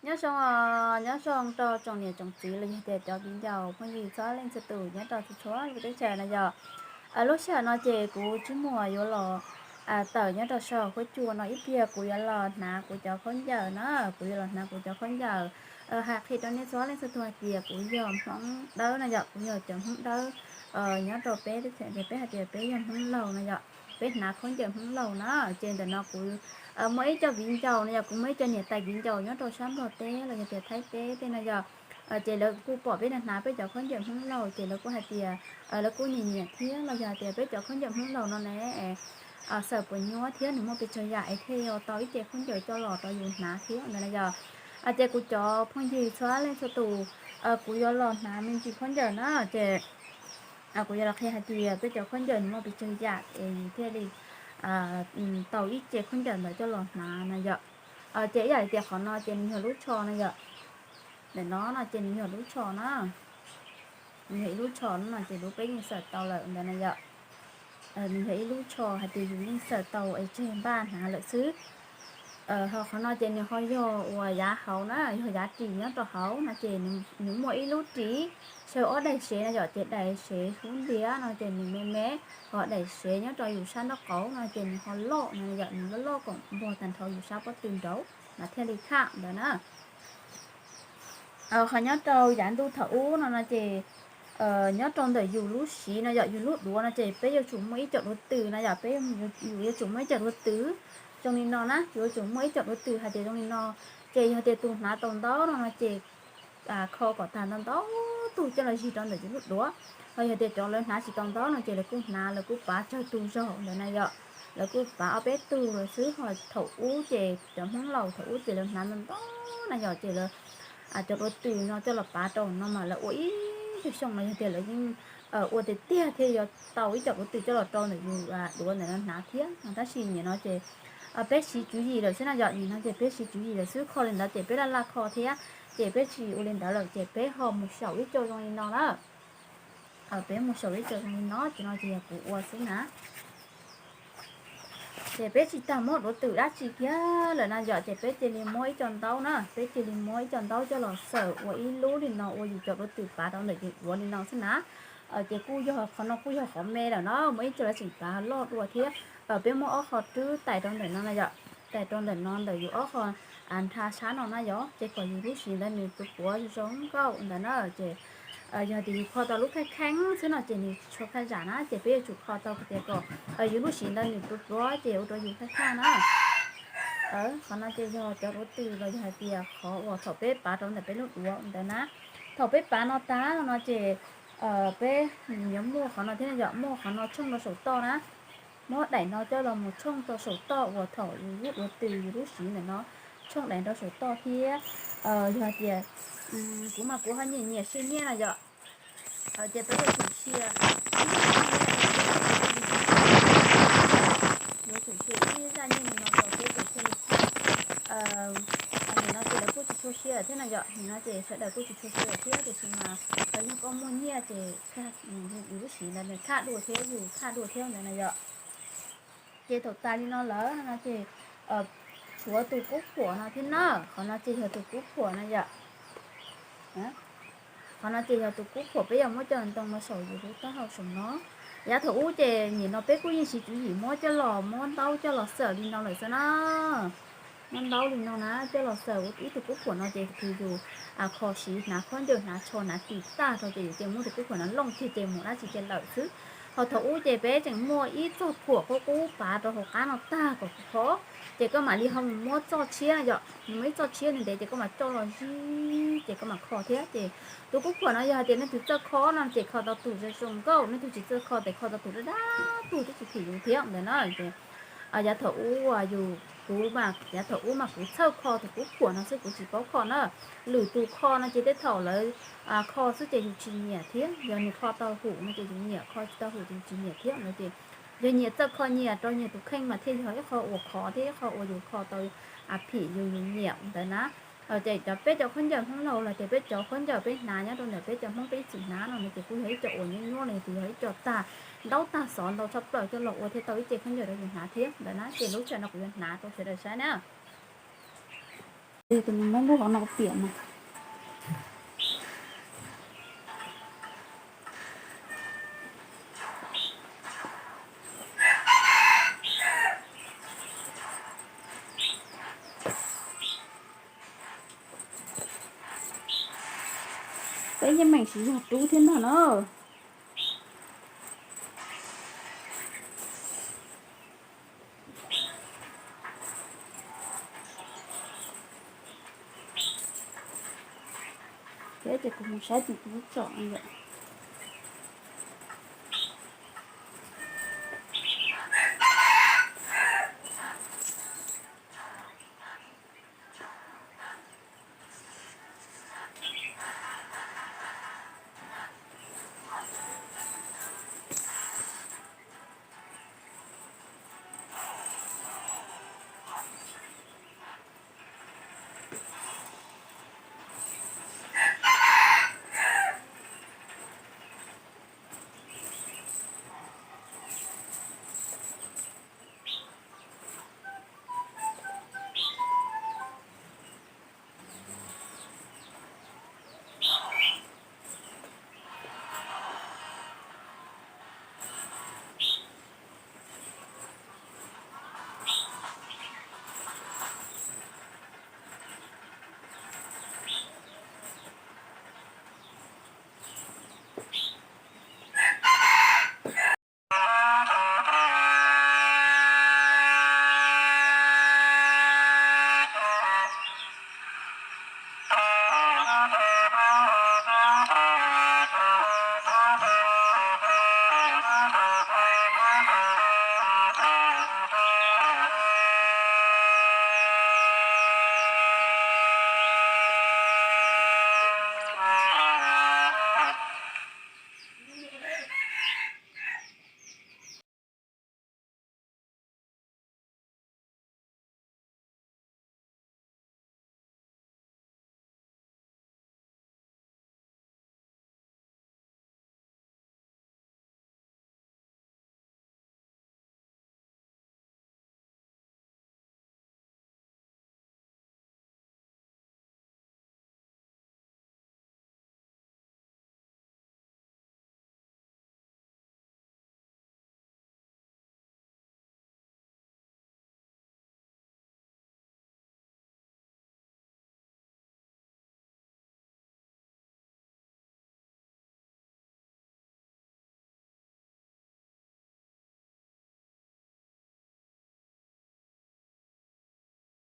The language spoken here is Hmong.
Nyob zoo, nyob zoo rau tsoom niam tsoom txiv los yog tias cov viv ncaus phooj ywg txhua leej txhua tus nyob rau txhua txhua lub teb chaws no yom. Lub sij hawm no ces kuv Tswb Muas yuav los tawm nyob rau saum huab cua no ib pliag, kuv yuav los hnav kuv cov khaub ncaws na, kuv yuav los hnav kuv cov khaub ncaws. Hais qhia rau nej txhua leej txhua tus hais tias kuv yog Hmoob Dawb no yom, kuv yog cov Hmoob Dawb nyob rau peb teb chaws, peb hais tias peb yog Hmoob Lauj no yom, peb hnav khaub ncaws Hmoob Lauj na. Ces ntawm no kuv muaj ib co viv ncaus no yom, kuv muaj ib co niam tais viv ncaus nyob rau sab Nplog teb los yog tias Thaib teb tej no yom. Ces lawv kuj pom peb hnav peb cov khaub ncaws Hmoob Lauj ces lawv kuj hais tias lawv kuj nyiam nyiam thiab los yog hais tias peb cov khaub ncaws Hmoob Lauj no ne xaws puas nyuab thiab nws muaj pes tsawg yam es thiaj yuav tau ib ce khaub ncaws coj los rau yus hnav thiab ntawd na yom. Ces kuv cov phooj ywg txhua leej txhua tus, kuv yuav los hnav me ntsis khaub ncaws na ces kuv yuav los qhia hais tias peb cov khaub ncaws nws muaj pes tsawg yam es yus thiaj li tau ib ce khaub ncaws ntawd coj los hnav na yom. Ces ib yam li tias qhov no ces nws yog lub tsho na yom. Ntawm no no ces nws yog lub tsho na. Nws yog ib lub tsho no ces lub peb yeej xaws tau lawm ntawd na yom. Nws yog ib lub tsho hais tias yus yeej xaws tau es tseg npaj hnav lawm xwb. Ho qhov no ces nws ho yog uas yav hauv na, yog yav ris nyob rau hauv no ces nws muaj ib lub ris saw ob daim sev no yom, ces daim sev hub ntiav no ces nws me me, ho daim sev nyob rau yus sab nraub qaum no ces nws ho loj no yom, nws loj loj kom npog tag nrho yus sab pob tw nraud mas thiaj li khaj ntawd na. Qhov nyob rau yav ntuj thaum ub no no ces nyob rau ntawm yus lub siv no yom, yus lub duav no ces peb yuav tsum muaj ib co duav tws no yom, peb yus yuav tsum muaj ib co duav tws zoo li no na, yus yuav tsum muaj ib co duav tws hais tias zoo li no. Ces yog tias tus hnav tau ntau no no ces kho kom tag ntau ntau tug coj los zig rau ntawm yus lub duav. Ho yog tias cov lawv hnav tsis tau ntau no ces lawv kuj hnav lawv kuj pav tsawg tug zaug ntawd na yom. Lawv kuj pav ob peb tug lawm xwb, ho thaum ub ces cov Hmoob laus thaum ub ces lawv hnav ntau ntau na yom, ces lawv cov duav tws no coj los pav rau no mas lawv ua ib xyoos xyoo no yog tias lawv yeej ua tiag tiag thiaj yuav tau ib co duav tws coj los rau ntawm yus duav ntawm no hnav thiab no. Tab sis nim no ces peb siv tswv yim lawm xwb no yom, nim no ces peb siv tswv yim lawm xwb, kho li ntawd ces peb laj laj kho thiab, ces peb tsis ua li ntawd lawm ces peb ho mus xyaum ib co zoo li no na. Peb mus xyaum ib co zoo li no, ces no ces yog kuv ua xwb na. Ces peb tsis tas muab duav tws dab tsi kiag lawm na yom, ces peb cia li muab ib co ntaub na, peb cia li muab ib co ntaub coj los xaws ua ib lub li no ua yus cov duav tws pav rau ntawm yus duav li no xwb na. Ces kuj yog qhov no kuj yog qhov me lawm no, muaj ib co lawv tseem pav loj dua thiab. Peb muab ob qho rwb tais rau ntawm no na yom, tais rau ntawm no ntawm yus ob qho nrha sab no na yom, ces kom yus lub siv ntawd nws pluav pluav zoo nkauj ntawd na. Ces yog tias yus kho tau lub kheej kheej xwb no ces nws tsis tshua khaj zam na, ces peb yuav tsum kho tau tias kom yus lub siv ntawd nws pluav pluav ces ua rau yus khaj khaj na. Qhov no ces yog cov duav tws los yog hais tias qhov uas thaum peb pav rau ntawm peb lub duav ntawd na. Thaum peb pav no tag no ces peb yuav muaj qhov no thiab yom, muaj qhov no tshooj rau saum toj na. Muab daim no coj los mus tshooj rau saum toj uas thaum yus lub duav tws yus lub siv ntawm no, tshooj daim rau saum toj thiab. Yog hais tias kuv mas kuv ho nyiam nyiam siab nyiaj no yom, ces peb yuav tsum sia, yuav tsum sia ib zaj nyiaj li no rau peb ces thiaj li khaj. Nim no ces lawv kuj tsis tshua sia lawm thiab no yom, nim no ces sawv daws kuj tsis tshua sia lawm thiab, tiam sis mas yog koj muaj nyiaj ces yus lub siv ntawd nws khaj dua thiab yus khaj dua thiab ntawd no yom. Ces thaum tas li no lawm no ces tshuav tus kub phuam no thiab na, qhov no ces yog tus kub phuam no yom. Qhov no ces yog tus kub phuam peb yuav muab coj ntoo los saum yus lub taub hau saum no. Yav thaum ub ces nim no peb kuj yeej siv tswv yim muab coj los muab ntaub coj los xaws li no lawm xwb na. Muab ntaub li no na coj los xaws ua ib tug kub phuam no ces yus kho siv hnav khaub ncaws hnav tsho hnav ris tag rau ces yus cia muab tus kub phuam no looj kiag ces mus dab tsi ces lawm xwb. Ho thaum ub ces peb tseem muaj ib txoj phuam qub qub pav rau hauv qab no tag kom khov, ces koj mam li ho mus muab txoj tshiab yom, mus muab ib txoj tshiab ntev ntev ces koj mam coj los zib ces koj mam kho thiab. Ces tus kub phuam no yog hais tias nej tus txawj kho no ces kho tau tus zoo zoo nkauj, nej tus tsis txawj kho ces kho tau tus dab dab tug twb tsis phim yus thiab ntawd na. Ces yav thaum ub yus, kuv mas yav thaum ub mas kuv txhawj kho tus kub phuam no xwb kuv tsis paub kho na. Lwm tus kho no ces tej thaum lawv kho xwb ces yus tsis nyiam thiab, yog nws kho tau hum no ces yus nyiam, kho tsis tau hum ces yus tsis nyiam thiab no ces yog nyias txawj kho nyias rau nyias tus kheej mas thiaj yog ib qho uas khov thiab ib qho uas yus kho tau phim yus yus nyiam ntawd na. Ces cov peb cov khaub ncaws Hmoob laus los tias peb cov khaub ncaws peb hnav nyob rau ntawm peb cov Hmoob peb ib txwm hnav no no ces kuj yog ib co uas nyuaj nyuaj los yog tias yog ib co tag ntaub tag xov ntau tshaj plaws coj los ua thiaj tau ib ce khaub ncaws rau yus hnav thiab ntawd na. Ces lub sij hawm no kuv yuav hnav rau sawv daws saib na. Tus nws muab lub qhov no piam no. Peb yeej meem tsis yog rub thiab ntag na. Thiab ces kuv mus saib tim kuv lub tsom no yom.